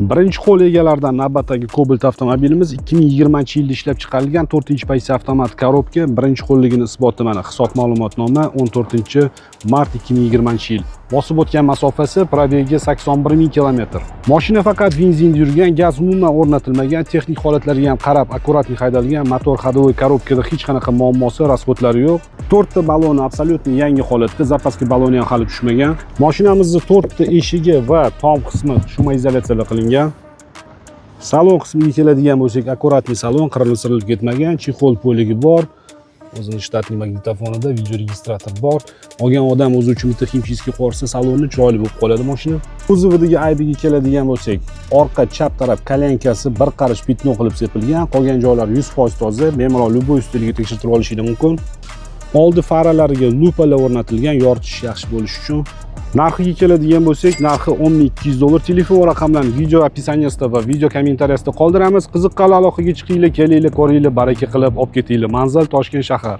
Birinchi qo'l egalaridan navbatdagi Cobalt avtomobilimiz, 2020-yilda ishlab chiqarilgan, 4-pozitsiya, avtomat коробка. Birinchi qo'lligini isboti mana, hisob ma'lumotnoma, 14 mart 2020 yil. Bosib o'tgan masofasi, пробег i 81 ming kilometr. Mashina faqat benzinda yurgan, gaz umuman o'rnatilmagan. Texnik holatlariga ham qarab, аккуратный haydalgan. Motor, ходовой коробка da hech qanaqa muammosi, расход lari yo'q. To'rtta baloni абсолютно yangi holatda, запаска baloni ham hali tushmagan. Mashinamizni to'rtta eshigi va tom qismi шумоизоляция lar qilingan. Salon qismiga keladigan bo'lsak, аккуратный salon, qirilib sirilib ketmagan, чехол полigi bor. O'zini штатный magnitofonida видеорегистратор bor. Olgan odam o'zi uchun bitta химчистка qilib salonni, chiroyli bo'lib qoladi mashina. Kuzovidagi aybiga keladigan bo'lsak, orqa chap taraf коленка si bir qarich пятно qilib sepilgan, qolgan joylari 100% toza, bemalol любой ustaliga tekshirtirib olishingiz mumkin. Oldi faralariga lupalar o'rnatilgan, yoritish yaxshi bo'lishi uchun. Narxiga keladigan bo'lsak, narxi 10 200 dollar. Telefon raqamlarini video описание sida va video kommentariyasida qoldiramiz. Qiziqqanlar aloqaga chiqinglar, kelinglar, ko'ringlar, baraka qilib olib ketinglar. Manzil: Toshkent shahar.